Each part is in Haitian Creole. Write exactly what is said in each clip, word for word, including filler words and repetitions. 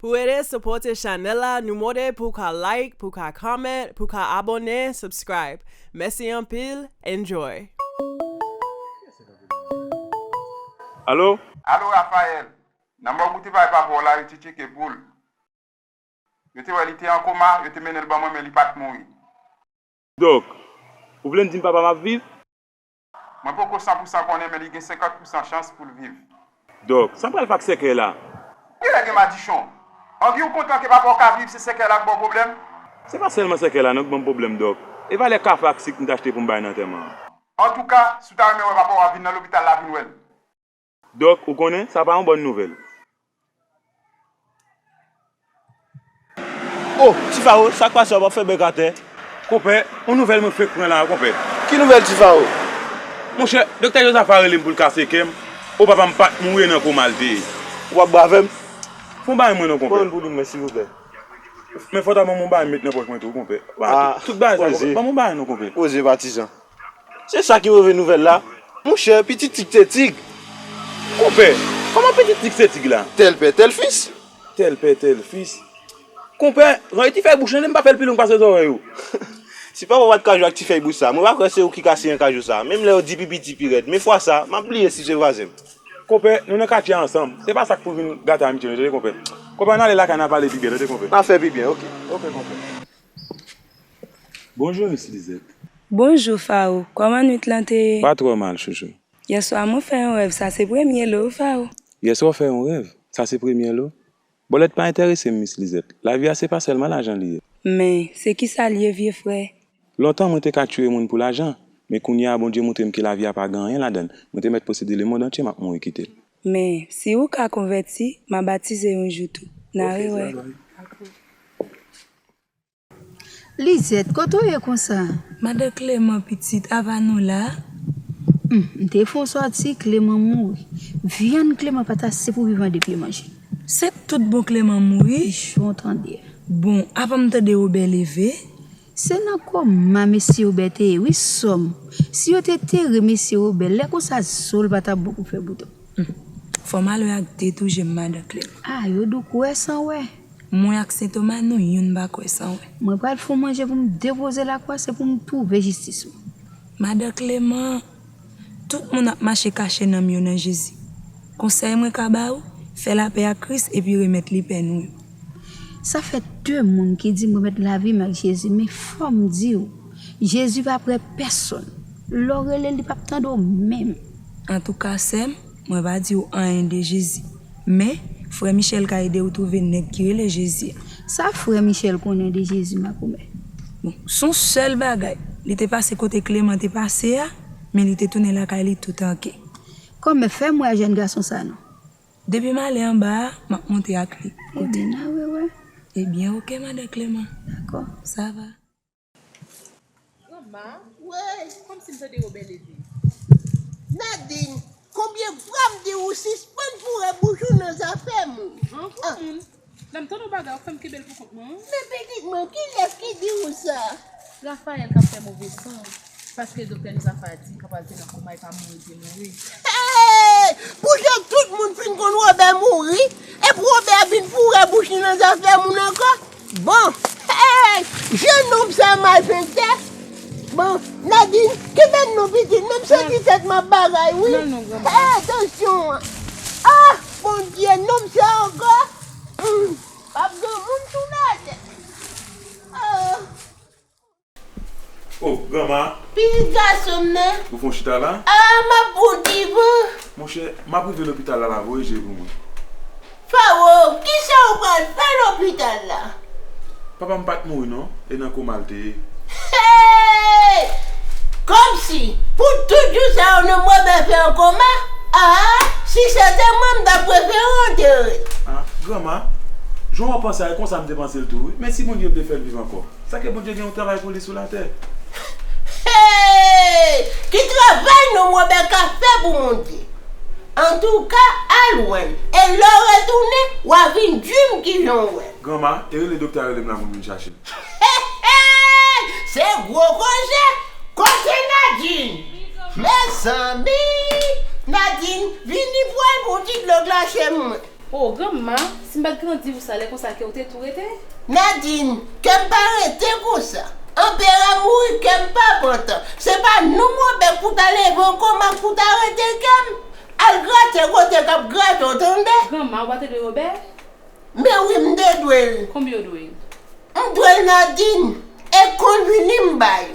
Pou ede sipòte chanèl la, nou mande pou w ka like, pou w ka comment, pou w ka abòne, subscribe. Mèsi anpil, enjoy! Alo? Alo, Raphaël. Nan mòg ou te bay papa w la, yo te tcheke pou l. Yo te wè li te an koma, yo te mennen l ban mwen, men li pa t mouri. Dòk, ou vle m di m papa m ap viv? Mwen poko san pou san konnen, men li gen senkant pou san chans pou l viv. Dòk, sa m pral fè ak sèkèy la? Kilè gen madichon? Angi, ou kontan ke papa w ka viv, se sèkèy la k ba w pwoblèm? Se pa sèlman sèkèy la non k ban m pwoblèm, Dòk. E valè kafe ak sik m t achte pou m bay nan antèman an. Antouka, si w ta renmen wè papa w, w ap vin nan lopital la vin wè l. Dòk, ou konnen, sa pa yon bòn nouvèl. O, Ti Faro, sa k pase a, w ap fè bèk atè? Konpè, yon nouvèl mwen fenk pran la, konpè. Ki nouvèl, Ti Faro? Monchè, Doktè Jozafa rele m pou l kase kè m. O, papa m pa t mouri, e nan koma l te ye. Ou p ap bwè avè m? Fè yon bagay mwen non, konpè. Ban m pou li mwen, silvouplè. Men fò w ta ban m yon bagay m met nan pòch mwen tou, konpè. Ba, tout, tout bagay sa, konpè. Ban m yon bagay non, konpè. Poze, patizan. Se sa ki move nouvèl la? Monchè, pitit tig se tig. Konpè, kòman pitit tig se tig la? Tel pè, tel fis. Tel pè, tel fis. Konpè, jan Ti Fay bouch lan, m pa fè l pi long pase zòrèy ou. Si papa w pa t ka jwe ak Ti Fay bouch sa, mwen pa kwè se ou ki ka siyen kajou sa. Menm lè yo di pi piti pi rèd, men fwa sa, m ap bliye si se vwazen m. Konpè, nou nan katye a ansanm. Se pa sa k pou vin gate amitye nou, tande, konpè. Konpè, ann ale lakay n a pale pi byen, tande, konpè. N a fè pi byen, oke. Oke, konpè. Bonjou, Miss Lisette. Bonjou, Faro. Kòman nwit lan te ye? Pa twò mal, chouchou. Yèswa, mwen fè yon rèv, sa se premye l o, Faro. Yèswa, w fè yon rèv, sa se premye l o. Bòlèt pa enterese m, Miss Lisette. Lavi a se pa sèlman lajan li ye. Men, se kisa l ye, vye frè? Lontan, mwen te ka tiye moun pou lajan, men kounye a, Bondye montre m ke lavi a pa gen anyen ladan l. Mwen te mèt posede lemonn antye, m ap mouri kite l. Men, si ou ka konvèti, m a batize yon jou tou. N a rewè. Lizèt, kote w ye konsa? Madan Kleman, pitit, ava nou la? Hum, m te fè yon sòti, Kleman mouri. Vyann Kleman pa t ase pou viv an de pye manje. Se tout bon Kleman mouri? Jan w tande a. Bon, avan m tande Wobè leve? Se nan koma mesye Wobè te ye, wi, sè m. Si yo te tere mesye Wobè, lè konsa zo l pa t ap bon pou fè bouton. Hum. Fò malè a k detouje m, madan Kleman. A, yo di w kwè san wè. Mwen ak Sen Toma, nou youn pa kwè san wè. Mwen pral fè w manje pou m depoze lakwa, se pou m twouve jistis ou. Madan Kleman, tout moun ap mache kache nanm yo nan Jezi. Konsèy mwen ka ba ou, fè lapè ak Kris epi remèt li pèn ou yo. Sa fè de moun ki di m remèt lavi m ak Jezi, men fò m di w, Jezi pa prè pèsonn. Lè w rele l, li p ap tande w menm. Antouka, sè m, mwen pa di w anyen de Jezi. Men, frè Michel ka ede w twouve nèg ki rele Jezi a. Sa frè Michel konnen de Jezi, makomè? Bon, s on sèl bagay. Li te pase kote Kleman te pase a, men li te tounen lakay li toutanke. Kòmè, fè m wè jèn gason sa non. Depi m ale anba a, m ap monte ak li. Ebyen, n a rewè. Ebyen, oke, madan Kleman. Dakò. Sa va. Granma, wi, kòmsi m tande Wobè leve. Nadine, konbyen fwa m di w sispann foure bouch ou nan zafè moun? An granmoun, lè m tande yon bagay, ou fè m kenbe l pou kont mwen, wi. Men pitit mwen, kilès ki di w sa? Raphaël k ap fè move san, paske doktè Jozafa di papa l te nan koma, e pa mouri l te mouri. Hey! Pou jan tout moun fin konn Wobè mouri, epi Wobè vin foure bouch li nan zafè moun ankò? Bon, hey, jan nonm sa mal fentè. Bon, Nadine, kenbe m non pitit, menm santi tèt m ap bagay wi. Hey, tansyon an. Ah, Bondye, nonm sa ankò. Hmm, p ap gen moun sou latè. Ah. Oh, granma. Pitit gason m nan. Ou fè yon chita la? Ah, m ap pran divan. Monchè, m ap rive lopital la, la, voye je pou mwen. Faro, kisa w pral fè lopital la? Papa m pa t mouri non, e nan koma l te ye. Hey! Kòmsi, pou tout jou sa yo, nonm Wobè fè an koma? Ah, si se te mwen, m ta prefere w antere. Ah, granma, jan w ap panse a, e konsa m te panse l tou, wi. Men si Bondye vle fè l viv ankò, sa ke Bondye gen yon travay pou li sou latè. Hey! Ki travay nonm Wobè ka fè pou Bondye? Antouka, al wè l. E lè w retounen, w a vin di m kijan w wè l. Granma, e rele doktè a rele m la pou m vin chache l. Se gwo koze. Kote Nadine? Mezanmi! Nadine, vini pran yon ti dlo glache mwen. O, granmma, si m pa t grandi pou sa, lè konsa kè w te tou rete? Nadine, kè m pa rete konsa. Anperè mouri, kè m pa kontan. Se pa nou Wobè k pou ta leve ankò, m ak pou ta rete kè m. Al grate kote k ap grate w, tande? Granmma, ou pa te dwe Wobè? Men wi, m te dwe l. Konbyen w dwe l? M dwe l Nadine, e konn vini m bay.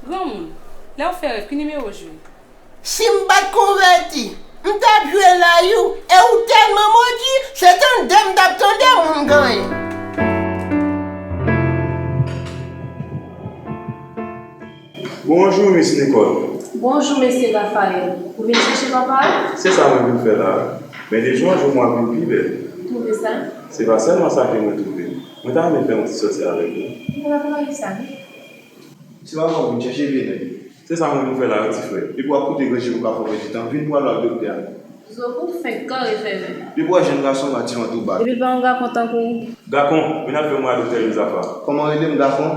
Granmoun, lè w fè rèv, ki nimewo w jwe? Si m pa t konvèti, m t ap jwe layou, e ou tèlman modi, se tande m t ap tande moun ganyen. Bonjou, Miss Nicole. Bonjou, mesye Raphaël. Ou vin chèche papa a? Se sa mwen vin fè la. Men de jou an jou mwen ap vin pi bèl. Twouve sa? Se pa sèlman sa ke mwen twouve. Mwen ta renmen fè yon ti sòti avèk ou. Mwen pa konn anyen sa, non. Se pa mwen vin chèche vye nèg. Se sa mwen vin fè la, wi, ti frè. Depi w ap koute granjè ou pa fè w pèdi tan, vin pou w al wè doktè a. Zo pou fenk kare fèmen. Depi w wè jèn gason, w a di yon tou ba. Epi l pa yon gakon tankou w. Gakon, vin al fè mwen a doktè Jozafa. Kòman w rele m, gakon?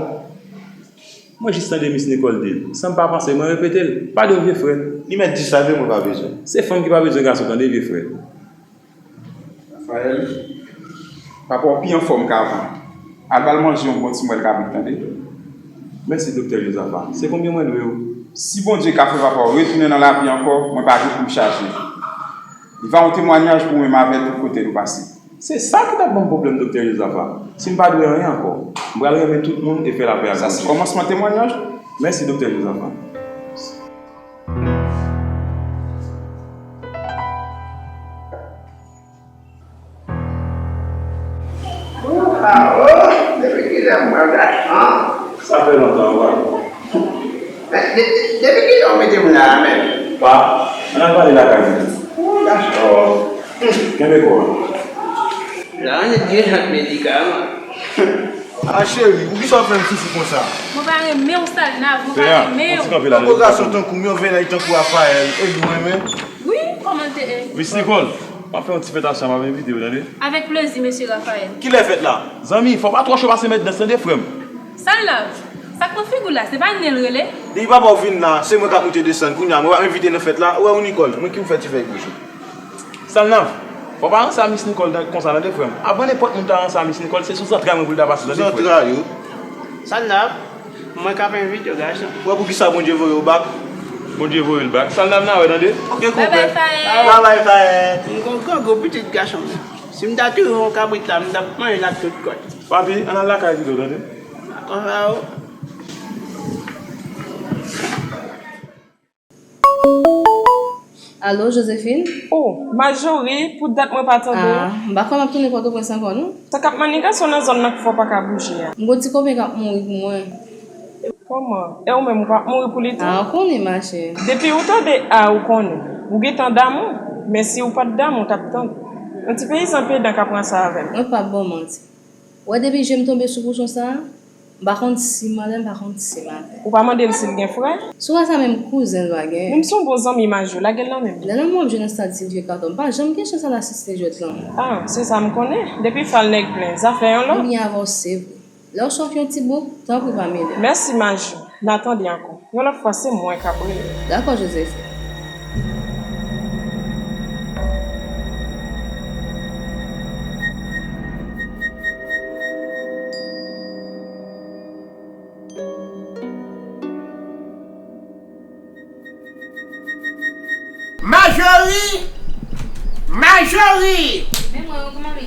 Mwen jis tande Miss Nicole di l, san m pa panse, mwen repete l, pa de vye frè. Li mèt di sa vre, mwen pa bezwen. Se fanm ki pa bezwen gason, tande, vye frè. Raphaël, papa w pi anfòm k avan. Al ba l manje yon bon ti mwèl kabrit, tande. Mèsi, doktè Jozafa. Se konbyen mwen dwe w? Si Bondye ka fè papa w retounen nan lavi ankò, mwen pa gen pou m chaje. Li va yon temwayaj pou ou menm avè l tout kote nou pase. Se sa ki t ap ban m pwoblèm, doktè Jozafa. Si m pa dwe anyen ankò, m pral renmen tout moun e fè lapè ak Bondye. Sa se kòmansman temwayaj ou. Mèsi, doktè Jozafa. Ou pa o, depi kilè m wè gason? Sa fè lontan, wi. Men, de-, de-, depi kilè w mete m la a menm? Pa, ann al pale lakay mwen. Ou gason. Kenbe kò w. La, ann di ak medikaman. A cheri, poukisa w fè m soufri konsa? Mwen pa renmen w, Salnav, mwen pa renmen w. Poko gason tankou m yo, vye nèg tankou Raphaël, e nou renmen? Wi, kòman l te ye? Miss Nicole, m ap fè yon ti fèt a chan, m ap envite w, tande? Avèk plezi, mesye Raphaël. Kilè fèt la? Zanmi, fò w pa twò cho pase mèt dans, tande, frè m. Salnav, sa k nan figi w la, se pa nen l rele? Depi papa w vin la, se mwen k ap moute desann. Kounye a, mwen pa envite nan fèt la. Ou wè, ou Nicole, mwen ki pou fè ti fèy bouch ou. Salnav, fò w pa ranse a Miss Nicole konsa, tande, frè m. Avan nenpòt moun ta ranse a Miss Nicole, se sou zantray mwen pou l ta pase, tande, frè m. Sou zantray ou? Salnav, mwen k ap envite w, gason. Ou wè poukisa Bondye voye w bak? Bondye voye l bak. Salnav, n a wè, tande. Ok, konpè. Bye bye, Faèl. Bye bye, Faèl. M gon grangou pitit gason m. Si m ta touye yon kabrit la, m t ap manje l ak tout kò l. Papi, ann al lakay pito, tande. Dakò, freo. Alo, Joséphine? Oh, Marjorie, pou dat mwen pa tande w. Ah, m pa kwè m ap tounen Pòtoprens ankò, non. Sa k ap manigason nan zòn nan k fè w pa ka bouje a. M gon ti koken k ap mouri pou mwen. Kòman? E ou menm, ou p ap mouri pou li tou? Ah, ou konnen, machè. Depi ou tande a, ou konnen. Ou gentan damou. Men si ou pa t damou, ou t ap tande. Yon ti peyizan pedan k ap ranse avè m. Mwen p ap ba w manti. Ou wè depi je m tonbe sou bouchon sa a, m pa konn si m anlè, m pa konn si m atè. Ou pa mande l si l gen frè? Si w wè sa menm kouzen l pa gen. Menm si w bon zanmi Majo, lage l nan men m. Lè lanmou ap jwe nan stad Sylvie Carton, m pa janm gen chans al asiste jwèt lanmou. Ah, se sa m konnen. Depi fal nèg plen, zafè yon lòt. Kounye a avè w se vre. Lè w swaf yon ti bouk, tanpri pa mele m. Mèsi Majo, n a tande ankò. Yon lòt fwa, se mwen k ap rele. Dakò, Joséphine. Majori! Majori! Men mwen, wi, granmanmi.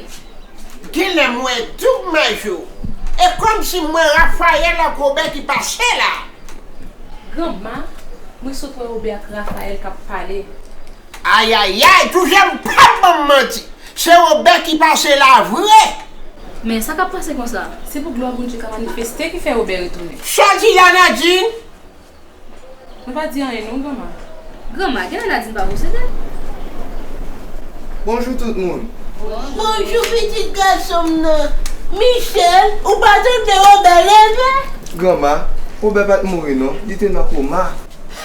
Genlè m wè doub Majo. E kòmsi m wè Rafayèl ak Wobè ki pase la. Granma, mwen sot wè Wobè ak Rafayèl k ap pale. Ayayay, toujou m p ap ban m manti. Se Wobè ki pase la vre. Men sa k ap pase konsa? Se pou glwa Bondye ka manifeste ki fè Wobè retounen. Sa w di la, Nadine? Mwen pa di anyen non, granma. Granma, genlè Nadine pa posede. Bonjou tout moun. Bonjou pitit gason m nan. Michel, ou pa tande Wobè leve? Granma, Wobè pa t mouri non, li te nan koma.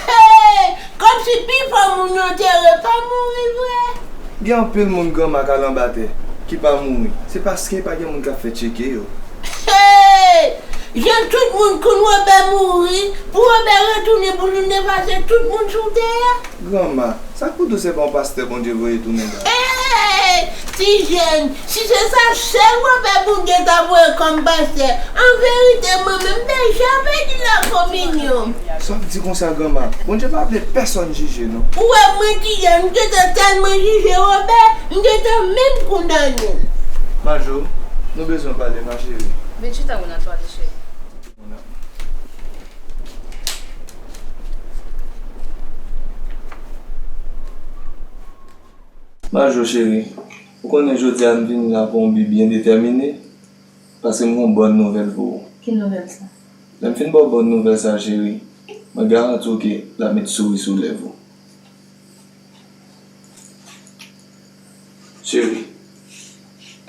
Hey! Kòmsi pifò moun yo te re pa mouri vre. Gen anpil moun granma k al anba tè, ki pa mouri. Se paske pa gen moun k ap fè tcheke yo. Hey! Jan tout moun konn Wobè mouri, pou Wobè retounen pou tounen pase tout moun sou tè a. Granma, sa k pou di w se pa yon pastè Bondye voye tounen la? Hey! Ti jèn, si se sa sèl Wobè Bondye ta voye kòm pastè, an verite, mwen menm, m te ja pèdi lakominyon. Sa w ap di konsa, granma? Bondye pa vle pèsonn jije, non. Ou wè mwen, ti jèn, m gentan tèlman jije Wobè, m gentan menm kondane l. Majo, nou bezwen pale, ma chérie. Vin chita, Renato, ale, cheri. Majo cheri, ou konnen jodi a m vini la pou yon bi byen detèmine, paske m gen yon bòn nouvèl pou ou. Ki nouvèl sa? Lè m fin ba w bòn nouvèl sa, cheri, mwen garanti w ke l ap met souri sou lèv ou. Cheri,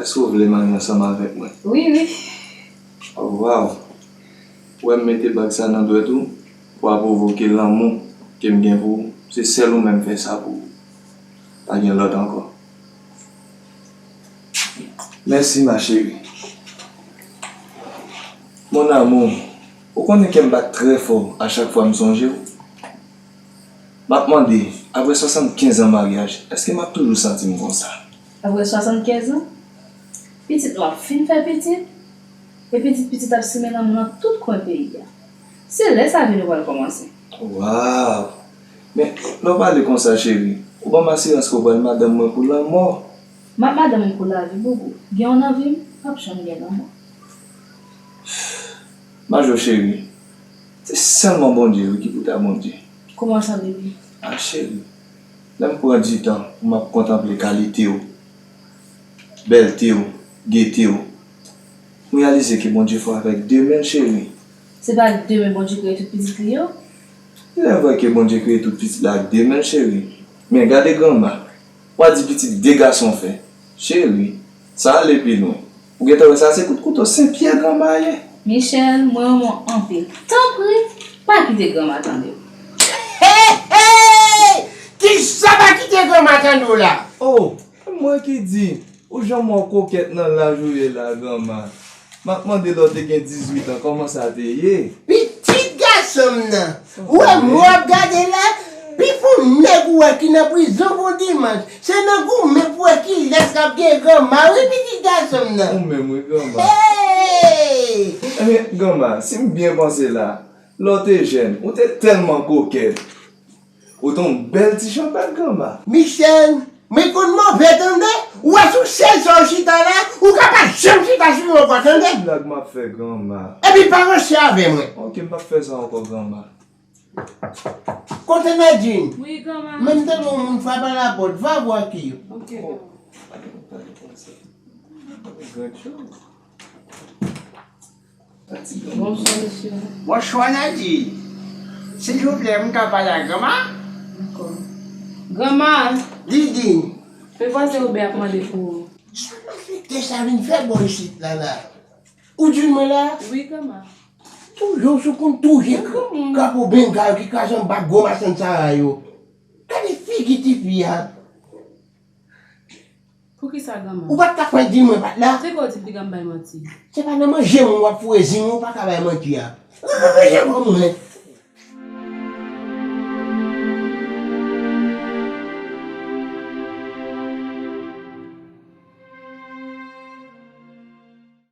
èske w vle marye ansanm avèk mwen? Wi, wi. Oh, wow! Ou wè m mete bag sa nan dwèt ou pou apwouve ke lanmou ke m gen pou ou, se sèl ou menm fè sa pou ou. Pa gen lòt ankò. Mèsi, ma chérie. Mon amour, ou konnen kè m bat trè fò a chak fwa m sonje w. M ap mande, apre swasannkenz an maryaj, èske m ap toujou santi m konsa? Apre swasannkenz an? Pitit nou ap fin fè pitit, e pitit pitit ap simen lanmou nan tout kwen peyi a. Se lè sa vini w pral kòmanse. Waw! Men, lè w pale konsa, cheri, ou ban m asirans ke w pral madanm mwen pou lanmò. M ap madanm ou pou lavi, boubou. Gen w nan vi m, p ap janm gen lanmò. Majo cheri, se sèlman Bondye wi ki pou ta Bondye. Kòman sa, baby? Ah, cheri, lè m pran ditan pou m ap kontanple kalite w, bèlte w, gete w, m reyalize ke Bondye fè w avèk de men l, cheri. Se pa de men Bondye kreye tout pitit li yo? Li vrè ke Bondye kreye tout pitit la ak de men l, cheri. Men gade granma, w a di pitit de gason fè. Cheri, sa ale pi lwen. Ou gentan wè sa se kout kouto Senpyè granma ye. Michel, mwen renmen w anpil. Tanpri, pa kite granma tande w. Hey, hey! Kisa pa kite granma tande w la? Oh, mwen ki di, ou jan mò kokèt nan laj ou ye la, granma. M ap mande lè w te gen dizuit an, kòman sa te ye? Pitit gason m nan, ou wè mwen w ap gade la, pi fon nèg ou wè ki nan prizon pou dimanch, se nan goumen pou wè kilès k ap gen granma wi, pitit gason m nan. Ou menm wi, granma. Hey! Ebyen, granma, si m byen panse la, lè w te jèn, ou te tèlman kokèt. Ou te yon bèl ti chanpèt, granma. Michel, mwen konn move tande. Ou wè sou chèz sa w chita la, ou ka pa janm chita sou li ankò tande. Blag m ap fè, granma. Epi pa ranse avè mwen. Ok, m p ap fè sa ankò, granma. Kote Nadine? Wi, granma. Menm tande yon moun frape a lapòt, va vwa ki yo. Ok, granma. Grann chou. Bonswa, mesye. Bonswa, Nadine. Silvouplè, m ka pale ak granma? Dakò. Granma! Didin. Fè vwazen Obè ap mande pou ou. Sa malfektè sa vin fè bò isit la, la? Ou di mwen la? Wi, granma. Toujou sou konn touye krapo bengal ki kraze anba gwo machann sara yo. Gade figi tifi a. Poukisa, granma? Ou pa t ka fè di mwen pa t la? Se kòm w di m piga m bay manti. Se pa nan manje moun w ap foure zin ou pa ka bay manti a. Ou pa manje kò mwen.